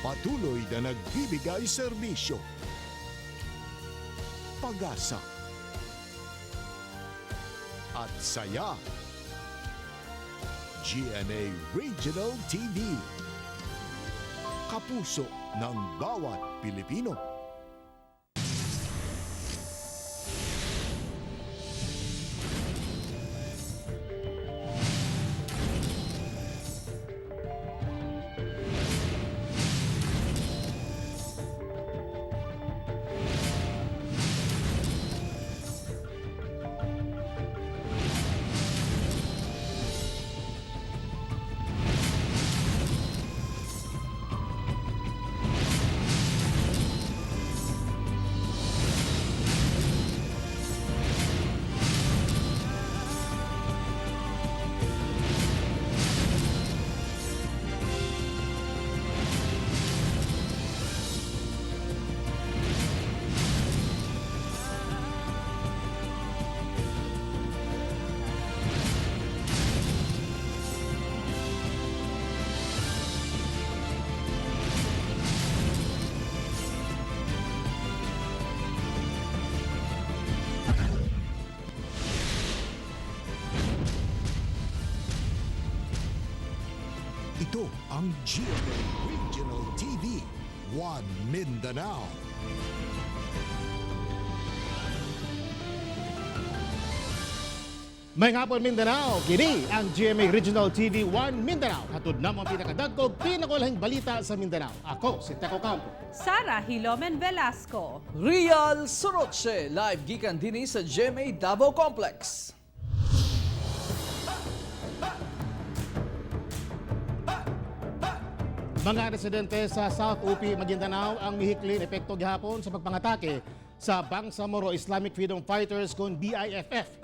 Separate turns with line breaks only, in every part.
Patuloy na nagbibigay serbisyo, pag-asa, at saya. GMA Regional TV. Kapuso ng bawat Pilipino. Ito ang GMA Regional TV, One Mindanao.
May hapon, Mindanao, kini ang GMA Regional TV 1 Mindanao. Hatod na mo ang pinakadagkog, pinakulahing balita sa Mindanao. Ako si Teco Campo.
Sara Hilomen Velasco.
Real Soroche, live gikan dinhi sa GMA Davao Complex.
Mga residente sa South Upi, Maguindanao ang mihiklin epekto gihapon sa pagpangatake sa Bangsamoro Islamic Freedom Fighters kon BIFF.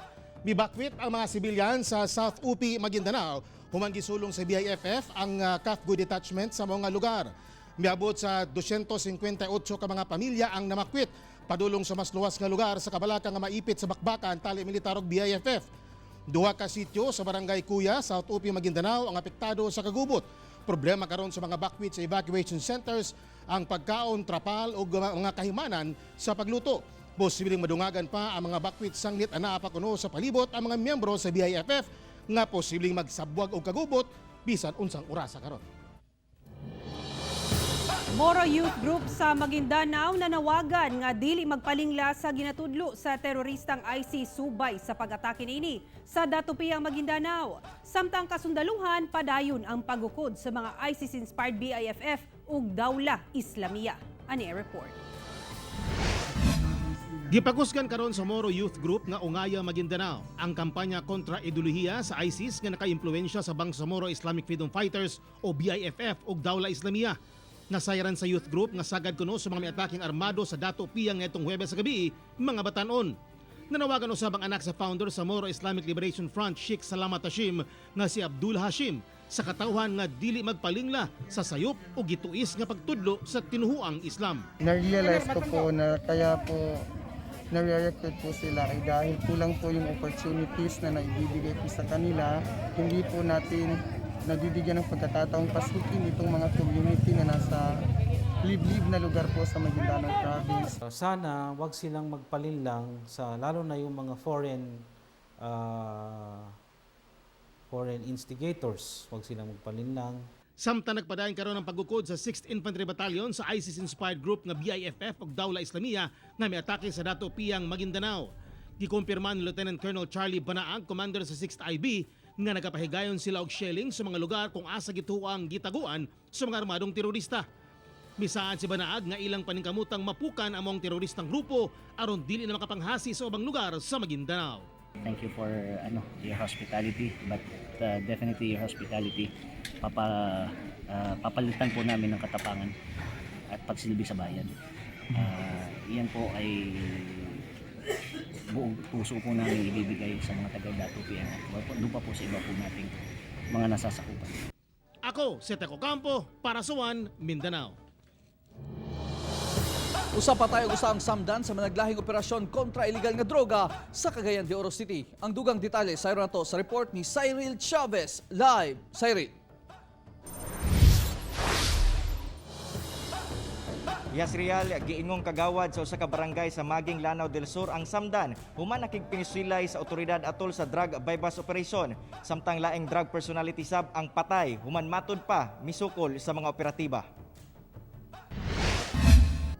Mibakwit ang mga sibilyan sa South Upi, Maguindanao human gisulong sa BIFF ang CAFGU detachment sa mga lugar. Miabot sa 258 ka mga pamilya ang namakwit padulong sa mas luwas nga lugar sa kabalaka nga maipit sa bakbakan tali militar og BIFF. Duha ka sityo sa Barangay Kuya, South Upi, Maguindanao ang apektado sa kagubot. Problema karon sa mga bakwit sa evacuation centers ang pagkaon, trapal o mga kahimanan sa pagluto. Posibleng madungagan pa ang mga bakwit sangnit anaa pa kuno sa palibot ang mga miyembro sa BIFF nga posibleng magsabwag og kagubot bisan unsang orasa karon.
Moro Youth Group sa Maguindanao nanawagan nga dili magpalingla sa ginatudlo sa teroristang ISIS subay sa pag-atake niini sa Datupiang Maguindanao. Samtang kasundaluhan, padayon ang pagukod sa mga ISIS-inspired BIFF ug Dawla Islamia. Ani report.
Gipakusgan karon sa Moro Youth Group nga Ungaya Maguindanao ang kampanya kontra ideolohiya sa ISIS nga nakaimpluwensya sa Bangsamoro Islamic Freedom Fighters o BIFF ug Dawla Islamia. Nasayaran sa youth group nga sagad kuno sa mga miataking armado sa Dato Piyang nitong Huwebes sa gabi, mga batanon. Nanawagan usab ang anak sa founder sa Moro Islamic Liberation Front, Sheikh Salamat Hashim, nga si Abdul Hashim, sa katawhan nga dili magpalingla sa sayop o gituis nga pagtudlo sa tinuhuang Islam.
Na-realize ko po na kaya po nare-recruit po sila ay dahil kulang po yung opportunities na naibibigay po sa kanila. Hindi po natin nabibigyan ng pagkakataong pasukin itong mga community na nasa liblib na lugar po sa Maguindanao Province.
Sana wag silang magpalinlang sa, lalo na yung mga foreign instigators, wag silang magpalinlang.
Samtang nagpadayon karon ang pagukod sa 6th Infantry Battalion sa ISIS-inspired group nga BIFF ug Dawla Islamia nga miatake sa Dato Piang, Maguindanao. Gikumpirma ni Lieutenant Colonel Charlie Banaag, commander sa 6th IB, nga nagapahigayon sila og shelling sa mga lugar kung asa gituang gitaguan sa mga armadong terorista. Misaad si Banaag nga ilang paningkamutang mapukan among teroristang grupo aron dili na makapanghasi sa ubang lugar sa Maguindanao.
Thank you for your hospitality, but definitely your hospitality papalitan po namin ng katapangan at pagsilbi sa bayan. Iyan po ay buong puso po namin ibibigay sa mga taga Datupian at doon pa po sa iba po nating mga nasasakupan.
Ako si Teco Campo para sa One Mindanao.
Usa pa tayo usang samdan sa managlahing operasyon kontra illegal nga droga sa Cagayan de Oro City. Ang dugang detalye sa nato sa report ni Cyril Chavez. Live, Cyril.
Yasrial, giingong kagawad sa usa ka barangay sa Maging, Lanao del Sur ang samdan human nakigpinisilay sa otoridad atol sa drug buy-bust operation. Samtang laing drug personality sab ang patay human matud pa misukol sa mga operatiba.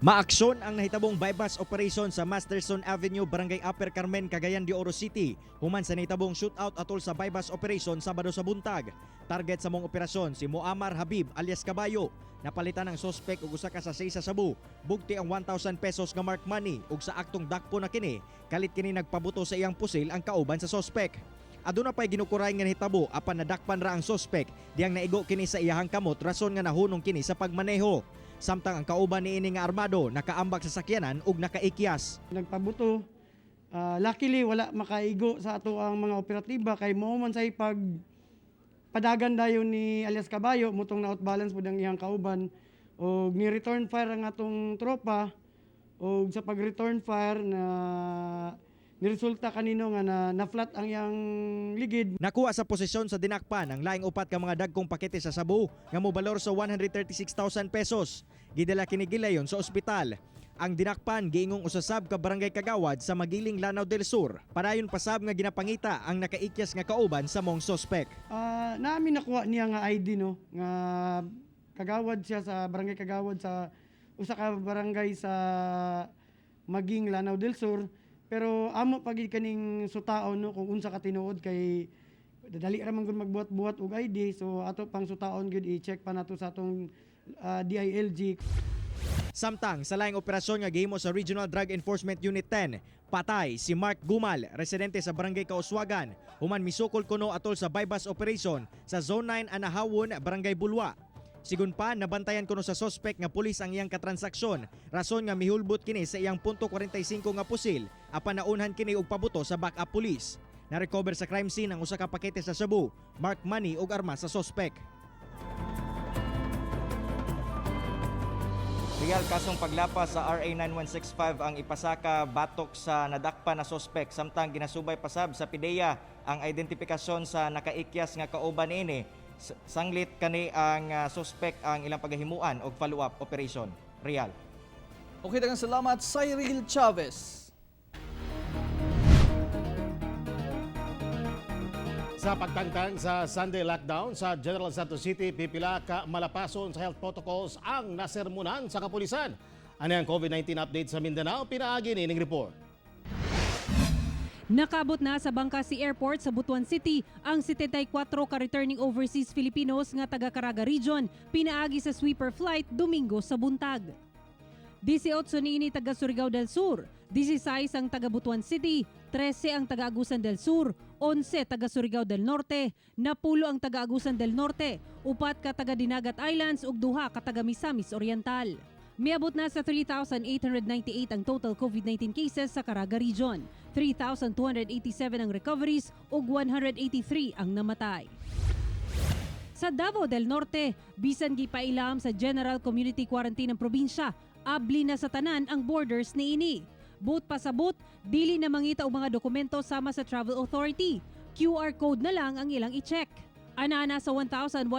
Maaksyon ang nahitabong bypass operation sa Masterson Avenue, Barangay Upper Carmen, Cagayan de Oro City. Human sa nahitabong shootout atol sa bypass operation Sabado sa buntag. Target sa mong operasyon si Muammar Habib alias Kabayo. Napalitan ang sospek og usa ka sachet sa sabu, bugti ang 1,000 pesos nga mark money ug sa aktong dakpo na kini, kalit kini nagpabuto sa iyang pusil ang kauban sa sospek. Aduna pay ginukuray nga nahitabo apan nadakpan ra ang sospek diyang naigo kini sa iyahang kamot, rason nga nahunong kini sa pagmaneho. Samtang ang kauban niini nga armado nakaambak sa sakyanan ug nakaikyas.
Nagpabuto. Luckily wala makaigo sa ato ang mga operatiba kay mao man say pag padagan dayon ni alias Kabayo mutong na outbalance pud ang iyang kauban og ni return fire ang atong tropa, og sa pag return fire na niresulta kanino nga na flat ang iyang ligid.
Nakuha sa posisyon sa dinakpan ang laing upat ka mga dagkong pakete sa sabu nga mobalor sa 136,000 pesos. Gidala kini gilayon sa ospital. Ang dinakpan giingong usasab ka barangay kagawad sa Magiling, Lanao del Sur. Padayon pasab nga ginapangita ang nakaikyas nga kauban sa mong sospek.
Namin nakuha niya nga ID, no, nga kagawad siya sa barangay, kagawad sa usa ka barangay sa Maging, Lanao del Sur, pero amo pagid kaning sutaon, no, kung unsa ka tinuod kay dali ra man gud magbuhat-buhat og ID, so ato pang sutaon gyud, i-check pa nato sa atong DILG.
Samtang sa laing operasyon nga gihimo sa Regional Drug Enforcement Unit 10, patay si Mark Gumal, residente sa Barangay Kauswagan, human misukol kuno atol sa bypass operation sa Zone 9 Anahawon, Barangay Bulwa. Sigun pa, nabantayan kuno sa sospek nga pulis ang iyang katransaksyon, rason nga mihulbot kini sa iyang .45 nga pusil, apan naunhan kini og pabuto sa backup pulis. Na-recover sa crime scene ang usa ka pakete sa sabu, mark money ug armas sa sospek. Real, kasong paglapas sa RA 9165 ang ipasaka batok sa nadakpan na sospek, samtang ginasubay pasab sa PDEA ang identipikasyon sa nakaikyas nga kauban niini. Sanglit kani ang sospek ang ilang pagahimuan og follow-up operation. Real.
Okay, daghang salamat, Cyril Chavez.
Sa pagtangtang sa Sunday lockdown sa General Santos City, pipila ka malapason sa health protocols ang nasermonan sa kapulisan. Ano ang COVID-19 update sa Mindanao? Pinaagi nining report.
Nakabot na sa Bangkasi Airport sa Butuan City ang 74 ka returning overseas Filipinos nga taga Caraga Region pinaagi sa sweeper flight Domingo sa buntag. 18 niini taga Surigao del Sur, 16 ang taga Butuan City, 13 ang taga Agusan del Sur, 11 taga Surigao del Norte, napulo ang taga Agusan del Norte, upat ka taga Dinagat Islands ug duha ka taga Misamis Oriental. Miabot na sa 3,898 ang total COVID-19 cases sa Caraga Region. 3,287 ang recoveries ug 183 ang namatay. Sa Davao del Norte, bisan gipailam sa General Community Quarantine ng probinsya, abli na sa tanan ang borders niini. Buot pasabot, dili na mangita og mga dokumento sama sa Travel Authority. QR code na lang ang ilang i-check. Ana-ana sa 1,105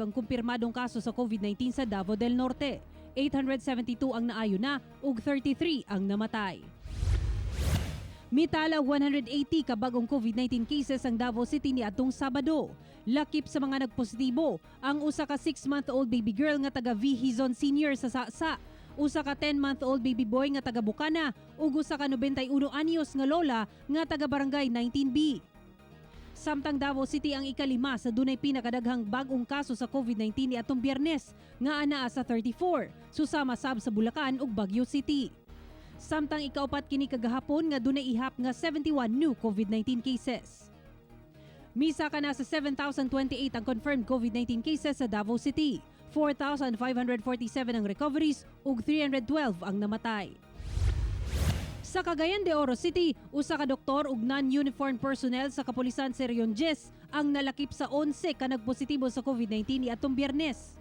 ang kumpirmadong kaso sa COVID-19 sa Davao del Norte. 872 ang naayo na ug 33 ang namatay. Mitala 180 ka bagong COVID-19 cases ang Davao City niadtong Sabado. Lakip sa mga nagpositibo ang usa ka 6-month-old baby girl nga taga V. Hizon Senior sa Sasa, usa ka 10-month-old baby boy nga taga Bukana ug usa ka 91 anyos nga lola nga taga Barangay 19B. Samtang Davao City ang ikalima sa dunay pinakadaghang bag-ong kaso sa COVID-19 niadtong Biyernes nga anaa sa 34, susama sab sa Bulacan ug Baguio City. Samtang ikaupat kini kagahapon nga dunay ihap nga 71 new COVID-19 cases. Misaka na sa 7,028 ang confirmed COVID-19 cases sa Davao City. 4,547 ang recoveries ug 312 ang namatay. Sa Cagayan de Oro City, usa ka doktor ug non-uniformed personnel sa kapulisan sa Region 10 ang nalakip sa 11 ka nagpositibo sa COVID-19 niadtong Biyernes.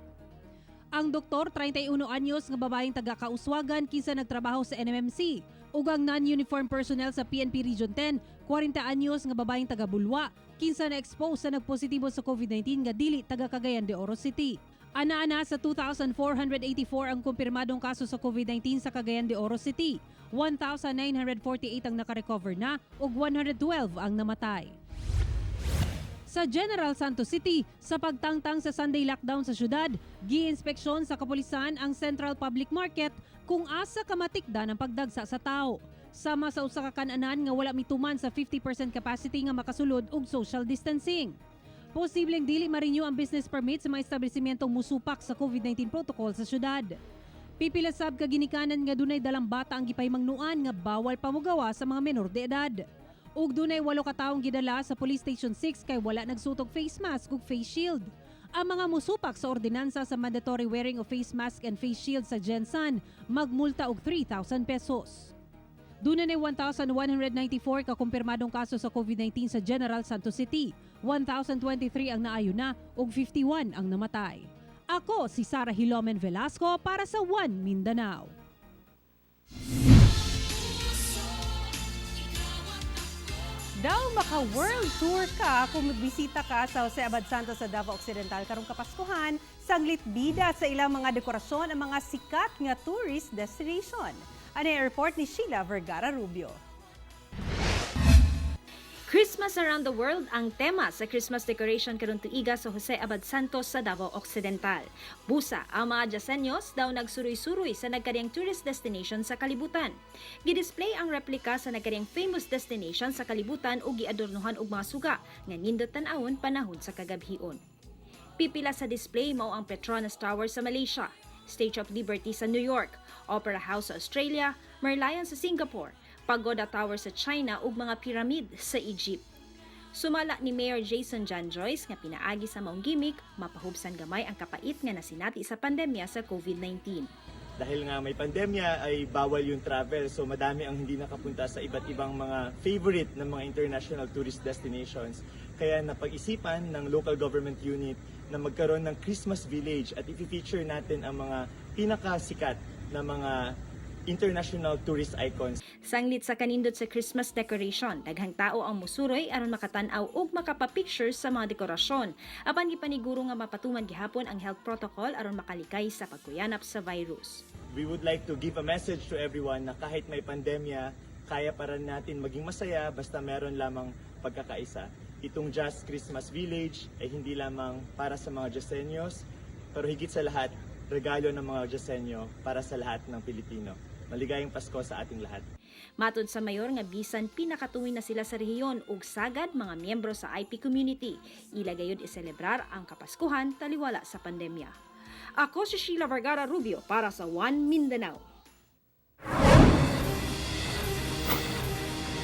Ang doktor, 31 anyos nga babaeng taga Kauswagan kinsa nagtrabaho sa NMMC, ug ang non-uniform personnel sa PNP Region 10, 40 anyos nga babaeng taga Bulwa kinsa na-expose sa nagpositibo sa COVID-19 nga dili taga Cagayan de Oro City. Ana-ana sa 2,484 ang kumpirmadong kaso sa COVID-19 sa Cagayan de Oro City. 1,948 ang nakarecover na ug 112 ang namatay. Sa General Santos City, sa pagtangtang sa Sunday lockdown sa syudad, giinspeksyon sa kapulisan ang Central Public Market kung asa kamatikda ng pagdagsa sa tao. Sama sa usa ka kananan nga wala mituman sa 50% capacity nga makasulod og social distancing. Posibleng dili ma-renew ang business permit sa mga establisimentong musupak sa COVID-19 protocol sa syudad. Pipila sab ka ginikanan nga dunay dalang bata ang gipahimangnuan nga bawal pamugawa sa mga menor de edad. Ug dunay 8 ka taong gidala sa Police Station 6 kay wala nagsuot og face mask ug face shield. Ang mga musupak sa ordinansa sa mandatory wearing of face mask and face shield sa GenSan magmulta og 3,000 pesos. Duna na 1,194 ka kumpirmadong kaso sa COVID-19 sa General Santos City. 1,023 ang naayo na ug 51 ang namatay. Ako si Sara Hilomen Velasco para sa One Mindanao. Daw maka-world tour ka kung magbisita ka sa Jose Abad Santos sa Davao Occidental karong Kapaskuhan, sanglit bida sa ilang mga dekorasyon ang mga sikat nga tourist destination. Ano ang report ni Sheila Vergara Rubio?
Christmas Around the World ang tema sa Christmas decoration karon tuiga sa Jose Abad Santos sa Davao Occidental. Busa ang mga Diyasenyos daw nagsuroy-suroy sa nagkariyang tourist destination sa kalibutan. Gidisplay ang replika sa nagkariyang famous destination sa kalibutan ug giadornohan og mga suga nga nindot tan-awon panahon sa kagabhion. Pipila sa display mao ang Petronas Tower sa Malaysia, Statue of Liberty sa New York, Opera House sa Australia, Merlion sa Singapore, Pagoda Tower sa China ug mga pyramid sa Egypt. Sumala ni Mayor Jason John Joyce nga pinaagi sa maong gimmick, mapahubsan gamay ang kapait nga nasinati sa pandemya sa COVID-19.
Dahil nga may pandemya ay bawal yung travel, so madami ang hindi nakapunta sa iba't ibang mga favorite ng mga international tourist destinations. Kaya napag-isipan ng local government unit na magkaroon ng Christmas Village at i-feature natin ang mga pinakasikat na mga international tourist icons.
Sanglit sa kanindot sa Christmas decoration, daghang tao ang musuroy aron makatan-aw ug makapa-picture sa mga dekorasyon. Apan gipaniguro nga mapatuman gihapon ang health protocol aron makalikay sa pagkuyanap sa virus.
We would like to give a message to everyone na kahit may pandemya, kaya pa rin natin maging masaya basta meron lamang pagkakaisa. Itong Just Christmas Village ay hindi lamang para sa mga Diyasenyos, pero higit sa lahat, regalo ng mga Diyasenyo para sa lahat ng Pilipino. Maligayang Pasko sa ating lahat.
Matod sa mayor nga bisan pinakatuwing na sila sa rehiyon ug sagad mga miyembro sa IP community, ila gayud iselebrar ang Kapaskuhan taliwala sa pandemya. Ako si Sheila Vergara Rubio para sa One Mindanao.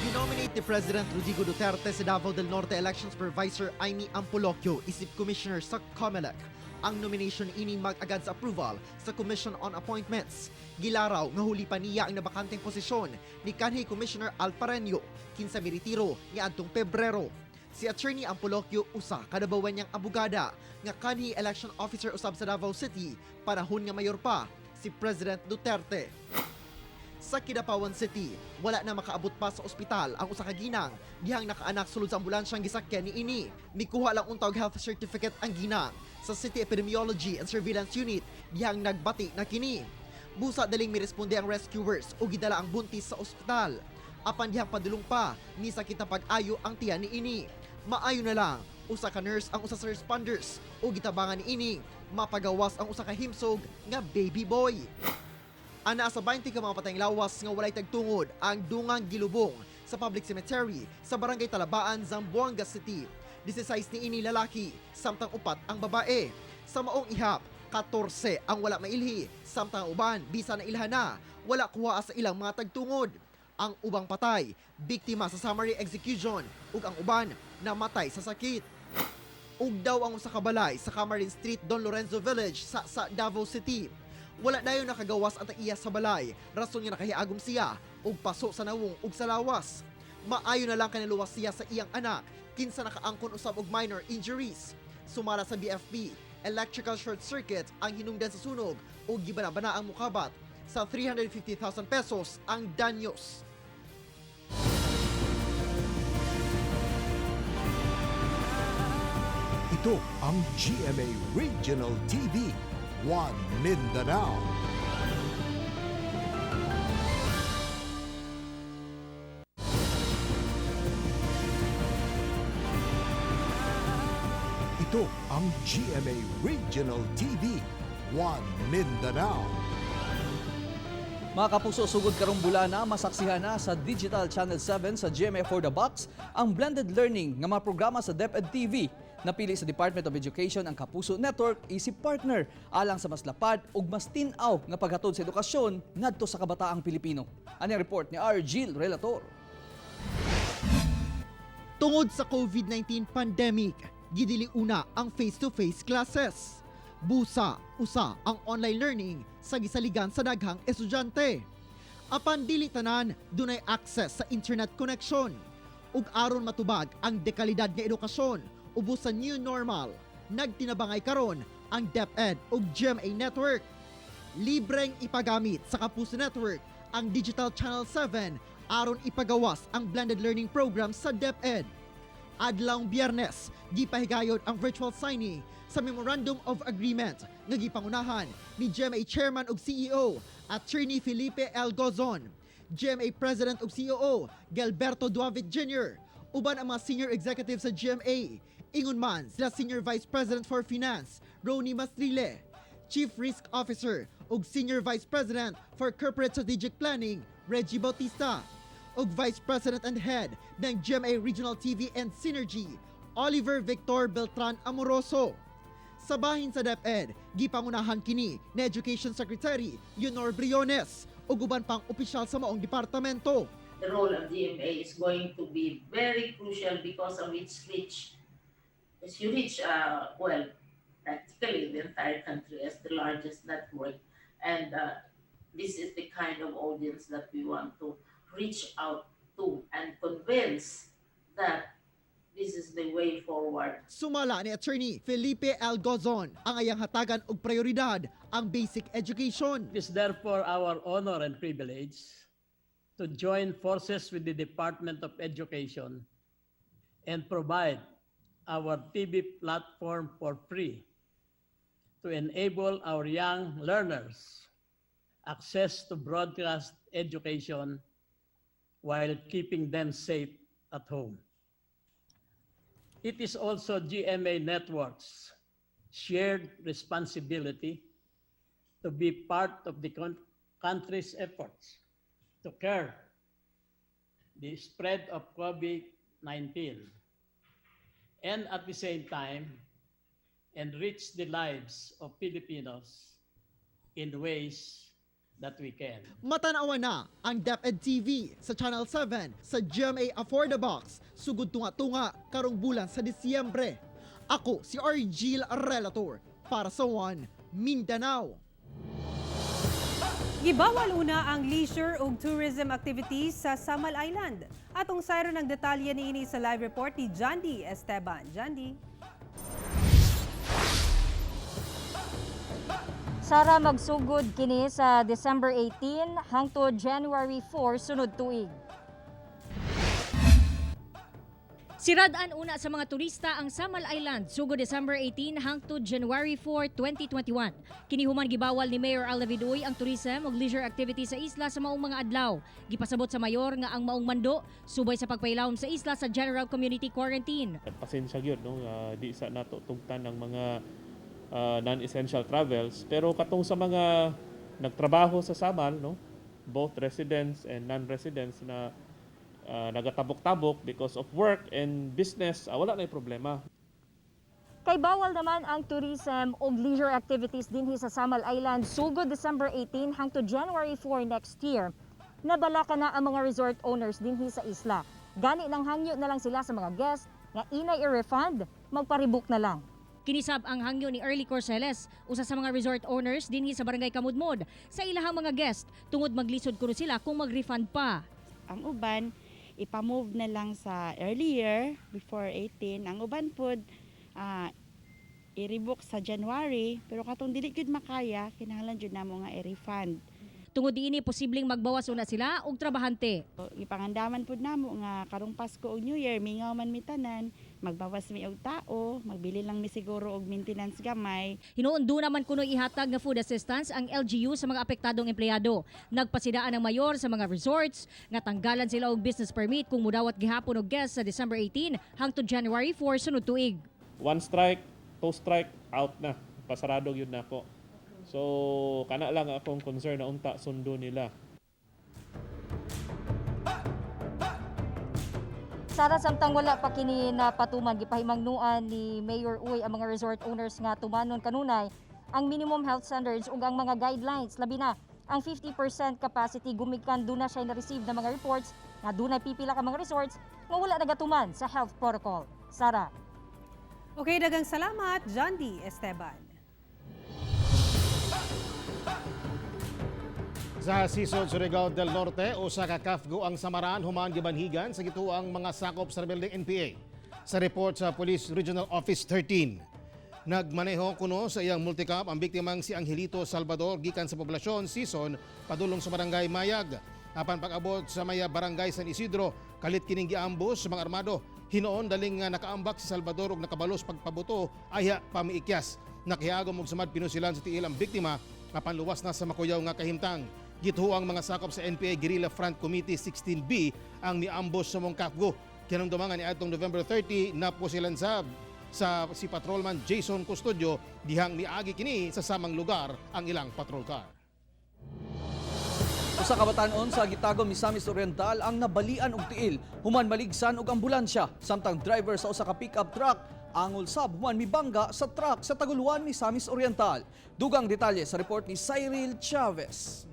Ginominate ni President Rodrigo Duterte sa Davao del Norte Election Supervisor Amy Ampolocchio isip commissioner sa COMELEC. Ang nomination ini mag-agad sa approval sa Commission on Appointments. Gilaraw nga huli pa niya ang nabakanteng posisyon ni kanhi Commissioner Alpareño kinsa miritiro niadtong Pebrero. Si Attorney Ampolocchio usa ka niyang abogada nga kanhi election officer usab sa Davao City panahon nga mayor pa si President Duterte. Sa Kidapawan City, wala na makaabot pa sa ospital ang usa ka ginang dihang nakaanak sulod sa ambulansyang gisakyan ni ini. Mikuha lang unta og health certificate ang ginang sa City Epidemiology and Surveillance Unit dihang nagbati na kini. Busa daling miresponde ang rescuers ug gidala ang buntis sa ospital. Apan dihang padulong pa, nisakit na pag-ayo ang tiyan ni ini. Maayo na lang, usa ka nurse ang usa sa responders ug gitabangan ni ini mapagawas ang usa ka himsog nga baby boy. Ana sa 20 ka mga patayng lawas nga walay tagtungod ang dungang gilubong sa public cemetery sa Barangay Talabaan, Zamboanga City. 16 ni ini lalaki, samtang 4 ang babae. Sa maong ihap, 14 ang wala mailhi, samtang ang uban bisan na ilhan na, wala kuha sa ilang mga tagtungod. Ang ubang patay, biktima sa summary execution ug ang uban namatay sa sakit. Ug daw ang usa ka balay sa Camarin Street, Don Lorenzo Village sa Davao City. Wala dayon nakagawas ang tag-iya sa balay, rason nga nakahiagom siya ug paso sa nawong ug sa lawas. Maayo na lang kaniluwas siya sa iyang anak kinsa nakaangkon usab og minor injuries. Sumala sa BFP, electrical short circuit ang hinungdan sa sunog ug gibana-bana ang mukabat sa 350,000 pesos ang danyos.
Ito ang GMA Regional TV, One Mindanao. Ito ang GMA Regional TV, One Mindanao.
Mga kapuso, sugod karong bulana, masaksihan na sa Digital Channel 7 sa GMA for the Box ang blended learning nga mga programa sa DepEd TV. Napili sa Department of Education ang Kapuso Network isip partner alang sa mas lapad ug mas tin-aw nga paghatod sa edukasyon ngadto sa kabataang Pilipino. Ani ang report ni R. Gil Relator.
Tungod sa COVID-19 pandemic, gidili una ang face-to-face classes. Busa, usa ang online learning sa gisaligan sa daghang estudyante. Apan dili tanan dunay access sa internet connection. Ug aron matubag ang dekalidad nga edukasyon ubos sa new normal, nagtinabangay karon ang DepEd ug GMA Network. Libreng ipagamit sa Kapuso Network ang Digital Channel 7 aron ipagawas ang blended learning program sa DepEd. Adlawng Biyernes, gipahigayon ang virtual signing sa Memorandum of Agreement nga gipangunahan ni GMA Chairman ug CEO Attorney Felipe L. Gozon, GMA President ug COO Gilberto Duavit Jr., uban ang mga senior executive sa GMA. Ingon man sila Senior Vice President for Finance Rony Mastrile, Chief Risk Officer ug Senior Vice President for Corporate Strategic Planning Reggie Bautista, ug Vice President and Head ng GMA Regional TV and Synergy Oliver Victor Beltran Amoroso. Sa bahin sa DepEd, gipangunahan kini ni Education Secretary Leonor Briones ug uban pang opisyal sa maong departamento.
The role of GMA is going to be very crucial because of its reach. As you reach, well, practically the entire country as the largest network. And this is the kind of audience that we want to reach out to and convince that this is the way forward.
Sumala ni Attorney Felipe L. Gozon ang ayang hatagan og prioridad ang basic education.
It is therefore our honor and privilege to join forces with the Department of Education and provide our TV platform for free to enable our young learners access to broadcast education while keeping them safe at home. It is also GMA Network's shared responsibility to be part of the country's efforts to curb the spread of COVID-19 and at the same time enrich the lives of Filipinos in ways that we can.
Matanawa na ang DepEd TV sa Channel 7 sa GMA Affordabox sugod tunga-tunga karong bulan sa Disyembre. Ako si Argil Relator para sa One Mindanao.
Gibawal una ang leisure ug tourism activities sa Samal Island. Atong sayro ng detalye niini sa live report ni Jandy Esteban. Jandy.
Sara, magsugod kini sa December 18 hangtod January 4 sunod tuig. Siradaan una sa mga turista ang Samal Island sugod December 18 hangtod January 4, 2021. Kini human gibawal ni Mayor Al David Uy ang tourism ug leisure activity sa isla sa maong mga adlaw. Gipasabot sa mayor nga ang maong mando subay sa pagpailawom sa isla sa General Community Quarantine.
Pasensya gyud, no, di sa nato tugtan ng mga non-essential travels, pero katong sa mga nagtrabaho sa Samal, no, both residents and non-residents na nagatabok-tabok because of work and business, wala na problema.
Kay bawal naman ang tourism ug leisure activities dinhi sa Samal Island sugod December 18 hangtod January 4 next year. Nabalaka na ang mga resort owners dinhi sa isla. Gani nang hangyo na lang sila sa mga guest nga inay i-refund, magparebook na lang. Kinisab ang hangyo ni Early Corceles, usa sa mga resort owners dinhi sa Barangay Kamudmod, sa ilahang mga guest tungod maglisod kuno sila kung mag-refund pa.
Ang uban ipamove na lang sa earlier before 18. Ang uban pod i-rebook sa January, pero katong dili gyud makaya, kinahanglan jud namo nga i-refund.
Tungod diini posibleng magbawas una sila og trabahante.
So, ipangandaman pod namo nga karong Pasko ug New Year mingaw man mi tanan, Magbawas mi og tao, magbili lang mi siguro og maintenance gamay.
Hinuon duna man kuno ihatag nga food assistance ang LGU sa mga apektadong empleyado. Nagpasidaan ang mayor sa mga resorts nga tanggalan sila og business permit kung mudawat gihapon og guests sa December 18 hangtod January 4 sunod tuig.
One strike, two strike, out na. Pasarado yun na ako. So, kana lang akong concern na unta sundo nila.
Sara, samtang wala pa kini na patuman, gipahimangnuan ni Mayor Uy ang mga resort owners nga tumanon kanunay ang minimum health standards ug ang mga guidelines, labi na ang 50% capacity, gumikan duna siya na-receive na mga reports nga dunay pipila ka mga resorts nga wala nagatuman sa health protocol. Sara.
Okay, daghang salamat, John D. Esteban.
Sa Sisod, Surigao del Norte, usa ka CAFGU ang samaran human gibanhigan sa gituang mga sakop sa rebeldeng NPA. Sa report sa Police Regional Office 13, nagmaneho kuno sa iyang multicab ang biktimang si Angelito Salvador gikan sa poblasyon Sison padulong sa barangay Mayag. Apan pag-abot sa maya barangay San Isidro, kalit kining giambus sa mga armado. Hinoon daling nga nakaambak si Salvador og nakabalos pagpabuto ayha pamiikyas. Nakiagom og sumad pinusilan sa tiil ang biktima apan luwas na sa makuyaw nga kahimtang. Gituo ang mga sakop sa NPA Guerrilla Front Committee 16B ang miambos sa mong CAFGU. Kinumdumangan ni atong November 30 napusilan sa si patrolman Jason Custodio dihang miagi kini sa samang lugar ang ilang patrol car.
Usa ka batan-on sa Gitagom, Misamis Oriental ang nabalian og tiil human maligsan og ambulansya, samtang driver sa usa ka pick-up truck angol sab human mibangga sa truck sa Taguluan, Misamis Oriental. Dugang detalye sa report ni Cyril Chavez.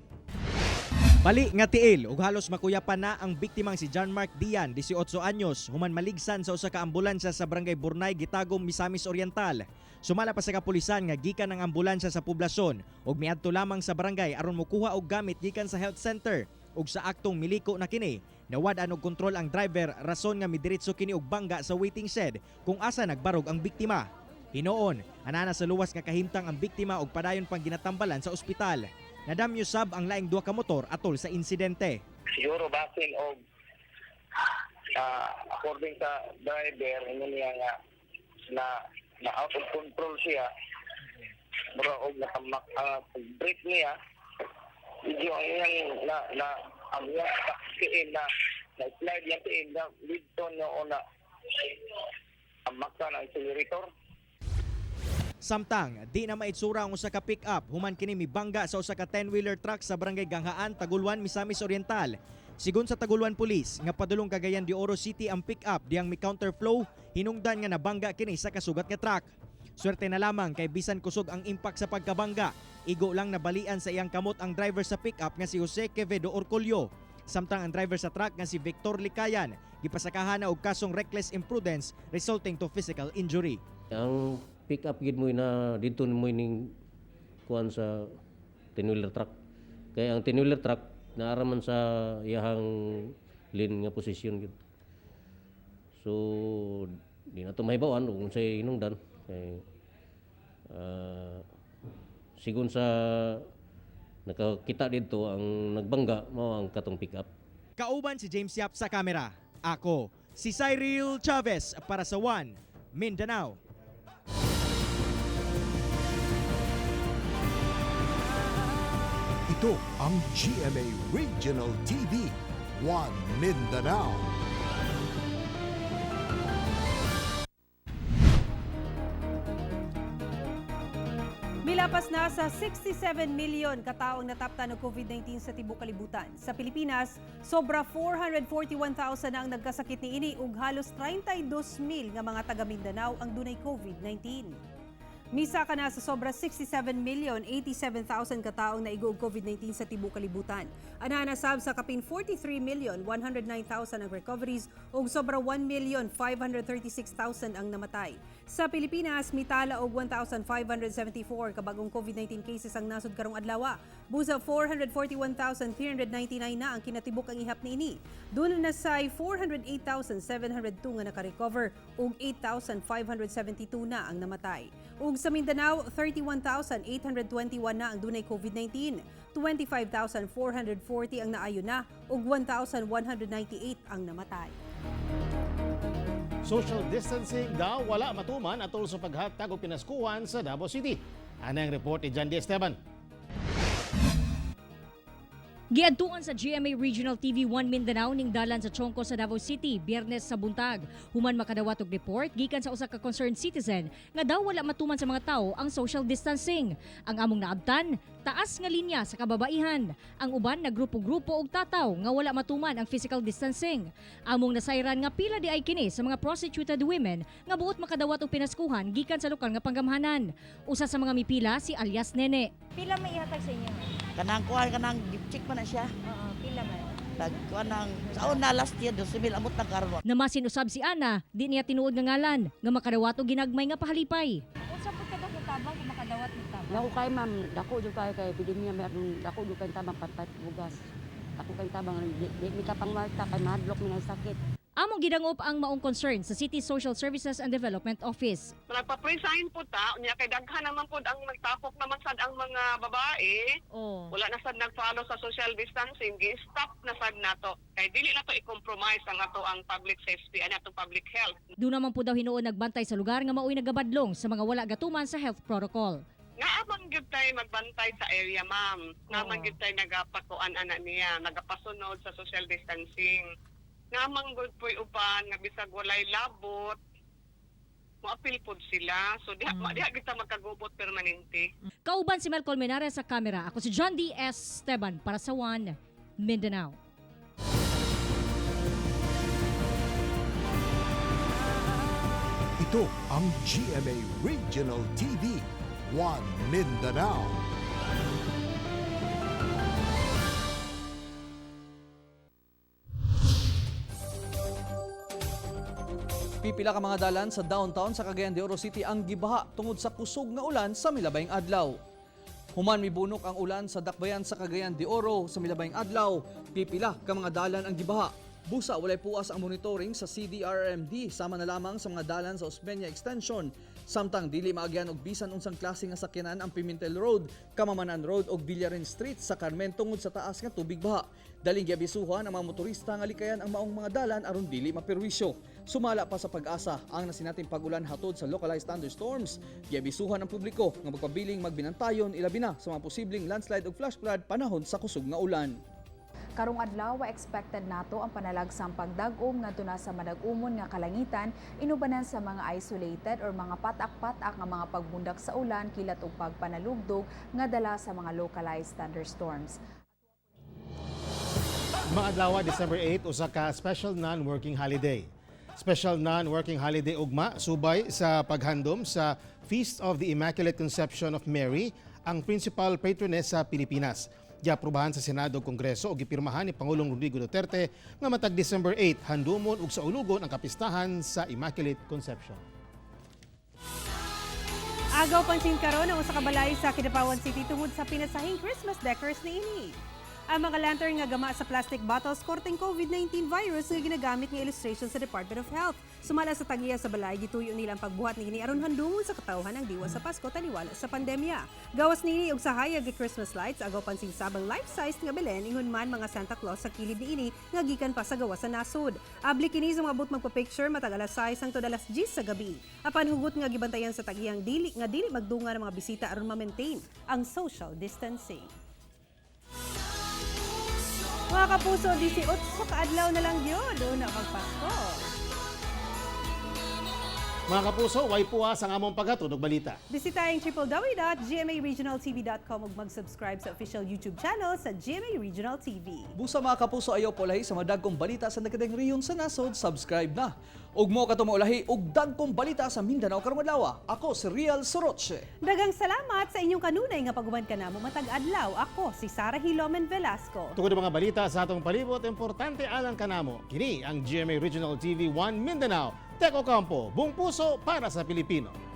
Bali nga tiil ug halos makuyapan na ang biktimang si John Mark Dian, 18 anyos, human maligsan sa usa ka ambulansya sa Barangay Burnay, Gitagom, Misamis Oriental. Sumala pa sa kapulisan nga gikan ang ambulansya sa poblasyon ug miadto lamang sa barangay aron mokuha og gamit gikan sa health center, ug sa aktong miliko na kini, nawad-an og kontrol ang driver, rason nga midiretso kini og bangga sa waiting shed kung asa nagbarog ang biktima. Hinoon, anana sa luwas nga kahimtang ang biktima ug padayon pang ginatambalan sa ospital. Nadamyo sab ang laing duha ka motor atol sa insidente.
Siguro basin og according sa driver, ano niya nga na na out of control siya, mura og nakamak brake niya, medyo ang iyang na na ang iyang tiil na na slide yung tiil na dito no na amakan ang accelerator.
Samtang, di na maitsura ang usa ka pick-up human kini mibangga sa usa ka 10-wheeler truck sa Barangay Ganghaan, Taguluan, Misamis Oriental. Sigon sa Taguluan Police, nga padulong Cagayan de Oro City ang pick-up diyang mi counterflow, hinungdan nga nabangga kini sa kasugat nga truck. Swerte na lamang kay bisan kusog ang impact sa pagkabangga, igo lang nabalian sa iyang kamot ang driver sa pick-up nga si Jose Quevedo Orcolio. Samtang ang driver sa truck nga si Victor Licayan, gipasakahan na og kasong reckless imprudence resulting to physical injury.
Ang pick up gid mo na didto mo ning kuan sa 10-wheeler truck. Kaya ang 10-wheeler truck naara man sa iyahang lane nga posisyon gid. So di na to mahibaw-an kung unsay hinungdan kay sigon sa nakakita didto, ang nagbangga mao ang katong pick up.
Kauban si James Yap sa kamera. Ako, si Cyril Chavez para sa One Mindanao.
Ito ang GMA Regional TV, One Mindanao.
Milapas na sa 67 million kataong nataptan ng COVID-19 sa tibuok kalibutan. Sa Pilipinas, sobra 441,000 na ang nagkasakit niini ug halos 32,000 nga mga taga Mindanao ang dunay COVID-19. Misaka na sa sobra 67,087,000 kataong naigo og COVID-19 sa tibuok kalibutan. Ana sab sa kapin 43,109,000 ang recoveries ug sobra 1,536,000 ang namatay. Sa Pilipinas, mitala og 1,574 ka bagong COVID-19 cases ang nasod karong adlaw. Busa 441,399 na ang kinatibuk ang ihap niini. Duna na say 408,702 nga nakarecover ug 8,572 na ang namatay. Ug sa Mindanao, 31,821 na ang dunay COVID-19, 25,440 ang naayo na ug 1,198 ang namatay.
Social distancing daw wala matuman atol sa paghatag og pinaskuhan sa Davao City. Ana ang report ni John D. Esteban.
Giadtuan sa GMA Regional TV 1 Mindanao ning dalan sa Chongko sa Davao City Biyernes sa buntag. Human makadawat og report gikan sa usa ka concerned citizen nga daw wala matuman sa mga tawo ang social distancing. Ang among naabtan, taas nga linya sa kababaihan. Ang uban nagrupo-grupo og tataw nga wala matuman ang physical distancing. Among nasayran nga pila di ay kini sa mga prostituted women nga buot makadawat og pinaskuhan gikan sa lokal nga panggamhanan. Usa sa mga mipila si alias Nene.
Pila may ihatag sa inyo?
Kanang kuan, kanang gift check man na siya.
Oo, pila man.
Tag kuan ang sa una last year 12,000 amot na karon.
Namasin usab si Ana, di niya tinuod nga ngalan, nga makadawat og ginagmay nga pahalipay.
Unsa pud ka sa tabang kung makadawat ni tabang?
Dako kay ma'am, dako jud kayo kay epidemya meron dako jud kay tabang patpat bugas. Dako kay tabang di mi ka pangwarta kay mahadlok mi ng sakit.
Among gidangop ang maong concern sa City Social Services and Development Office.
Nagpa-presign po ta, unya kay daghan naman pod ang nagtapok naman sad ang mga babae.
Oh.
Wala na sad nag-follow sa social distancing, gi-stop na sad nato. Kay dili na to i-compromise ang ato ang public safety ani atong public health.
Doon naman po daw hinuon nagbantay sa lugar nga maoy nagabadlong sa mga wala gatuman sa health protocol.
Nga man gyud tay magbantay sa area, ma'am. Nga man gyud tay nagapakuan ana niya, nagapasunod sa social distancing. Nga man gud po'y uban nga bisag walay labot, moapil pod sila. So diha diha kita magkagubot permanente.
Kauban si Mel Colmenares sa kamera. Ako si John D. S. Esteban para sa One Mindanao.
Ito ang GMA Regional TV, One Mindanao.
Pipila ka mga dalan sa downtown sa Cagayan de Oro City ang gibaha tungod sa kusog nga ulan sa milabayng adlaw. Human mibunok ang ulan sa dakbayan sa Cagayan de Oro sa milabayng adlaw, pipila ka mga dalan ang gibaha. Busa walay puas ang monitoring sa CDRMD sama na lamang sa mga dalan sa Osmeña Extension. Samtang dili maagyan og bisan unsang klase nga sakyanan ang Pimentel Road, Kamamanan Road ug Villarin Street sa Carmen tungod sa taas nga tubig baha. Daling giabisuhan ang mga motorista nga likayan ang maong mga dalan aron dili maperwisyo. Sumala pa sa pag-asa ang nasinating pag-ulan hatod sa localized thunderstorms. Giabisuhan ang publiko nga magpabiling magbinantayon ilabi na sa mga posibleng landslide ug flash flood panahon sa kusog nga ulan.
Karong adlaw expected nato ang panalagsang pagdag-om ngadto na sa madag-umon nga kalangitan inubanan sa mga isolated or mga patak-patak nga mga pagbundak sa ulan kilat og pagpanalugdog nga dala sa mga localized thunderstorms.
Mga adlaw, December 8, usa ka special non-working holiday. Special non-working holiday ugma subay sa paghandom sa Feast of the Immaculate Conception of Mary, ang principal patroness sa Pilipinas. Giaprobahan sa Senado ug Kongreso ug gipirmahan ni Pangulong Rodrigo Duterte nga matag December 8 handumon ug saulugon ang kapistahan sa Immaculate Conception.
Agaw pansin karon ang usa ka balay sa Kidapawan City tungod sa pinasahing Christmas decors niini. Ang mga lantern nga gama sa plastic bottles korteng COVID-19 virus nga ginagamit nga illustration sa Department of Health. Sumala sa tag-iya sa balay, gituyo nila ang pagbuhat niini aron handumon sa katawhan ang diwa sa Pasko taliwala sa pandemya. Gawas niini og sa hayag nga Christmas lights, agaw pansin sabang life-sized nga Belen ingon man mga Santa Claus sa kilid niini nga gikan pa sa gawas sa nasod. Abli kini sa mga abot magpa-picture matag alas 6 hangtod alas 10 sa gabi. Apan hugot nga gibantayan sa tag-iyang dili magdunga ng mga bisita aron ma-maintain ang social distancing. Mga kapuso, 18 ka adlaw na lang yun. Una magpasko.
Mga kapuso, way puwas ang among paghatod og balita.
Bisitahin www.gmaregionaltv.com ug mag-subscribe sa official YouTube channel sa GMA Regional TV.
Busa mga kapuso, ayaw polahi sa madagkong balita sa nagkadeng rehiyon sa nasod, subscribe na. Ug mo kato maulahi og dagkong balita sa Mindanao karong adlaw. Ako si Real Soroche.
Daghang salamat sa inyong kanunay nga pag-uban kanamo matag adlaw. Ako si Sara Hilomen Velasco.
Tungod ang mga balita sa atong palibot, importante alang kanamo. Kini ang GMA Regional TV 1 Mindanao. Tek Ocampo, buong puso para sa Pilipino.